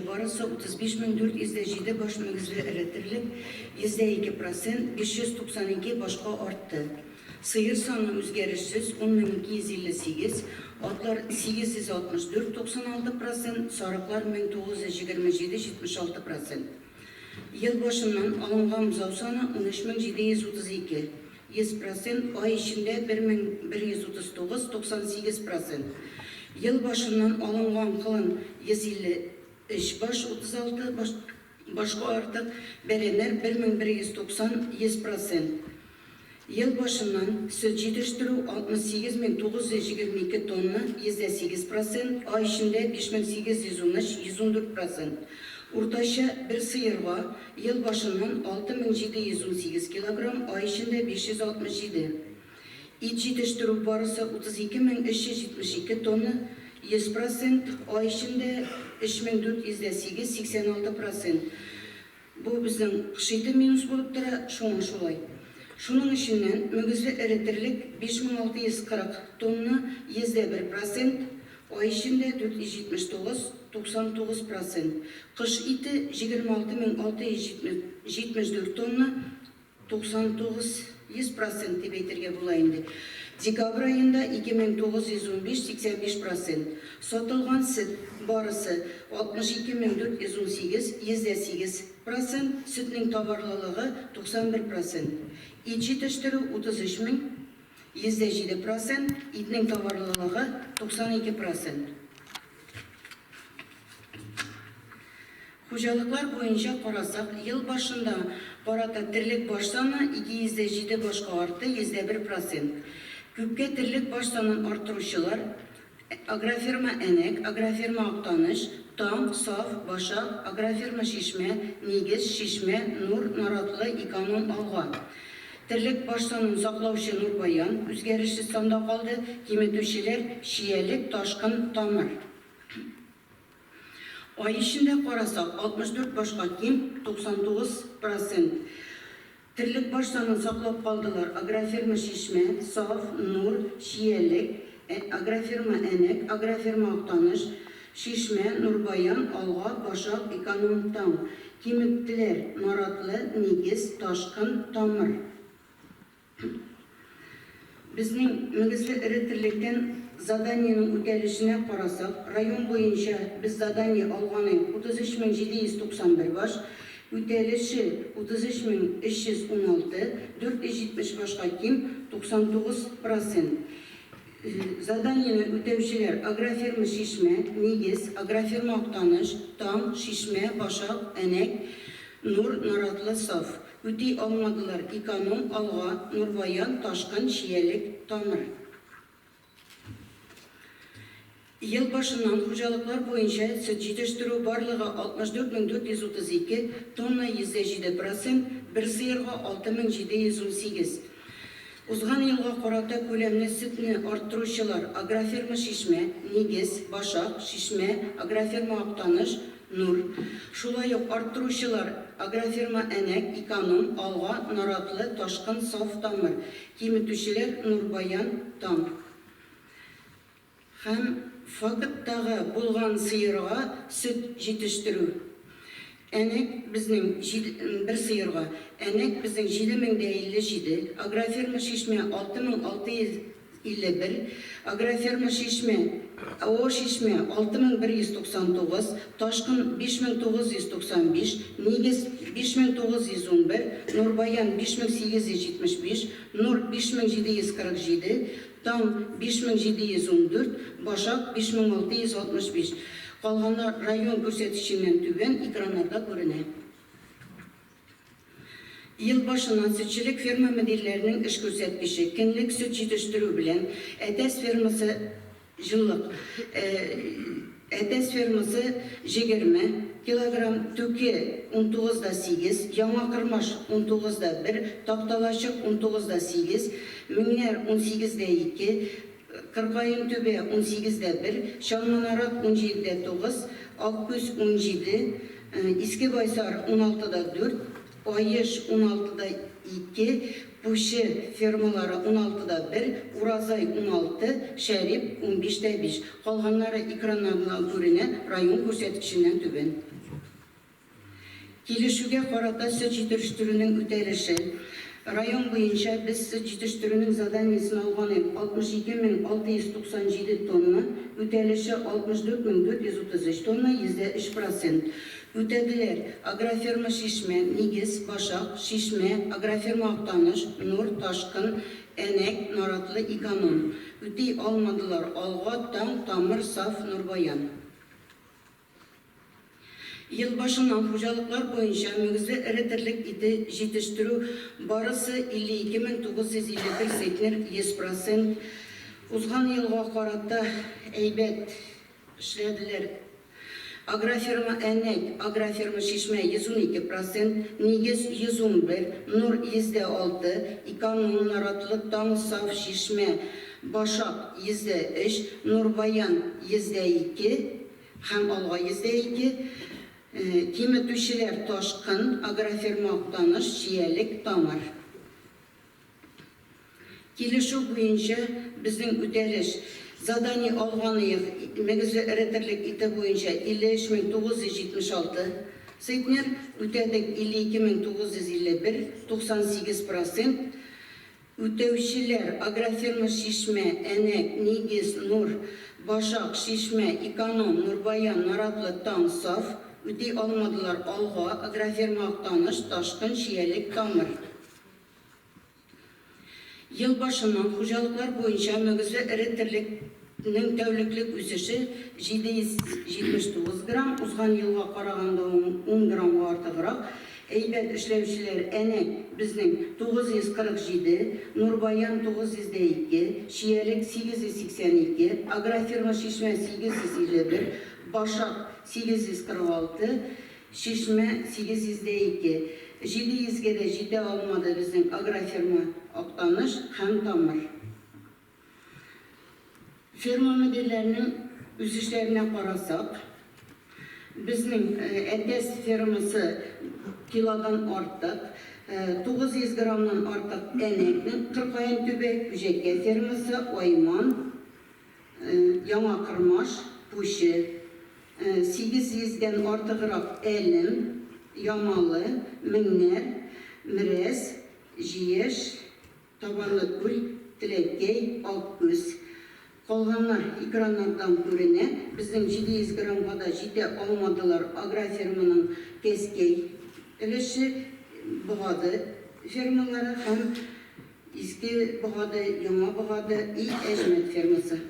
барысы 35 407 баш мөгезле эре терлек, 102 процент, 592 башка артты. Сыер саны үзгәрешсез, 10 258, атлар 864, 96 процент, сарыклар 1927, 76 процент. Ел башыннан алынган бозау саны 13 732, 100 процент, ай эчендә 1139, 98 процент. Ел башыннан алынган колын 153 баш, 36 баш, башка артык, бәрәннәр 1190, 100 процент. Ел башыннан сөт җитештерү 68 922 тонна, 108 процент, ай эчендә 5813, 114 процент. Уртача бер сыерга ел башыннан 6718 килограмм, ай эчендә 567. Ит җитештерү барысы 32 372 тонна, 100 процент, ай эчендә 3408, 86 процент. Бу безнең кыш ите минус булып тора, шуңа шулай. Шуның эченнән мөгезле эре терлек 5640 тонна, 101 процент, ай эчендә 479, 99 процент. Кош ите 26 674 тонна, 99, 100 процент дип әйтергә була инде. Декабрь аенда 2915, 85 процент. Сатылган сөт барысы 62 418, 108 процент, сөтнең товарлылыгы 91 процент. Ит җитештерү 33 мең, 107 процент, итнең товарлылыгы 92 процент. Хуҗалыклар буенча карасак, ел башында карата терлек баш саны 207 башка артты, 101 процент. Күпкә терлек баш санын арттыручылар Агрофирма Әнәк, Агрофирма Актаныш, Таң, Саф, Башак, Агрофирма Чишмә, Нигез, Чишмә, Нур, Наратлы, Эконом, Алга. Терлек баш санын саклаучы Нурбаян үзгәрешсез санда калды, киметүчеләр Чиялек, Ташкын, Тамыр. Ай эчендә карасак, 64 башка ким, 99 процент. Терлек баш санын саклап калдылар Агрофирма Чишмә, Саф, Нур, Чиялек, Агрофирма Әнәк, Агрофирма Актаныш, Чишмә, Нурбаян, Алга, Башак, Эконом, Таң. Киметтеләр Наратлы, Нигез, Ташкын, Тамыр. Безнең мөгезле эре терлектән заданиенең үтәлешенә карасак, район буенча без задание алган идек 33 791 баш, үтәлеше 33 316, 470 башка ким, 99 процент. Заданиене үтәүчеләр Агрофирма Чишмә, Нигез, Агрофирма Актаныш, Таң, Чишмә, Башак, Әнәк, Нур, Наратлы, Саф. Үти алмадылар Эконом, Алга, Нурбаян, Ташкын, Чиялек, Тамыр. Ел башыннан хуҗалыклар буенча сөт җитештерү барлыгы 64 432 тонна, 107 процент, бер сыерга 6718. Узган елга карата күләмле сөтне арттыручылар Агрофирма Чишмә, Нигез, Башак, Чишмә, Агрофирма Актаныш, Нур. Шулай ук арттыручылар Агрофирма Әнәк, Эконом, Алга, Наратлы, Ташкын, Саф, Тамыр. Киметүчеләр Нурбаян, Таң. Һәм факттагы булган сыерга сөт җитештерү Әнәк безнең бер сыерга Әнәк безнең 7057, Агрофирма Чишмә 6651, Агрофирма Чишмә, О Чишмә 6199, Ташкын 5995, Нигез 5911, Нурбаян 5875, Нур 5747, Таң 5714, Башак 5665. Калганнар район күрсәткеченнән түбән, экраннарда күренә. Ел башыннан сөтчелек ферма мөдирләренең эш күрсәткече, көнлек сөт җитештерү белән Әтәс фермасы җыллык Әтәс фермасы 20 килограмм, Түке 19,8, Яңа Кормаш 19,1, Такталачык 19,8, Меңнәр 18,2, Кыркаентүбә 18,1, Чалманарат 17,9, Аккүз 17, Иске Байсар 16,4, Аеш 16,2, Пучы фермалары 16,1, Уразай 16, Шәрип 15,5. Калганнары экраннардан күренә, район күрсәткеченнән түбән. Килешүгә карата сөт җитештерүнең үтәлеше. Район буенча без сөт җитештерүнең заданиесен алган идек, 62 697 тонна, үтәлеше 64 433 тонна, 103 процент. Үтәделәр Агрофирма Чишмә, Нигез, Башак, Чишмә, Агрофирма Актаныш, Нур, Ташкын, Әнәк, Наратлы, Эконом. Үти алмадылар Алга, Таң, Тамыр, Саф, Нурбаян. Ел башыннан хуҗалыклар буенча мөгезле эре терлек ите җитештерү барысы 52 951 центнер, 100 процент. Узган елга карата әйбәт эшләделәр. Агрофирма Әнәк, Агрофирма Чишмә 112 процент, Нигез 111, Нур 106, Эконом, Наратлы, Таң, Саф, Чишмә, Башак 103, Нурбаян 102 һәм Алга 102, киметүчеләр Ташкын, Агрофирма Актаныш, Чиялек, Тамыр. Килешү буенча безнең үтәлеш задание алганыек мөгезле эре терлек ите буенча 53 976 центнер, үтәдек 52 951, 98 процент. Үтәүчеләр, Агрофирма Чишмә, Әнәк, Нигез, Нур, Башак, Чишмә, Эконом, Нурбаян, Наратлы, Таң, Саф, үти алмадылар, Алга, Агрофирма Актаныш, Ташкын, Чиялек, Тамыр. Ел башыннан хуҗалыклар буенча мөгезле эре терлекнең тәүлеклек үсеше 779 грамм, узган елга караганда ун граммга артыграк. Әйбәт эшләүчеләр Әнәк безнең 947, Нурбаян 902, Чиялек 882, Агрофирма Чишмә 851, Башак 846, Чишмә 802. 700 гә дә җитә алмады безнең Агрофирма Актаныш һәм Тамыр. Ферма мөдирләренең үсешләренә карасак, безнең Әтәс фермасы килодан артык, 900 граммнан артык Әнәкнең Кыркаен түбә, Күҗәкә фермасы, Айман, Яңа Кормаш, Пучы, 800 дән артыграк Әлем, Ямалы, Меңнәр, Мерәс, Җиеш, Табанлы күл, Теләкәй, Аккүз. Калганнар экраннардан күренә. Безнең 700 граммга да җитә алмадылар агрофирманың Кәзкәй өлеше, Богады фермалары һәм Иске Богады, Яңа Богады и Әҗмәт фермасы.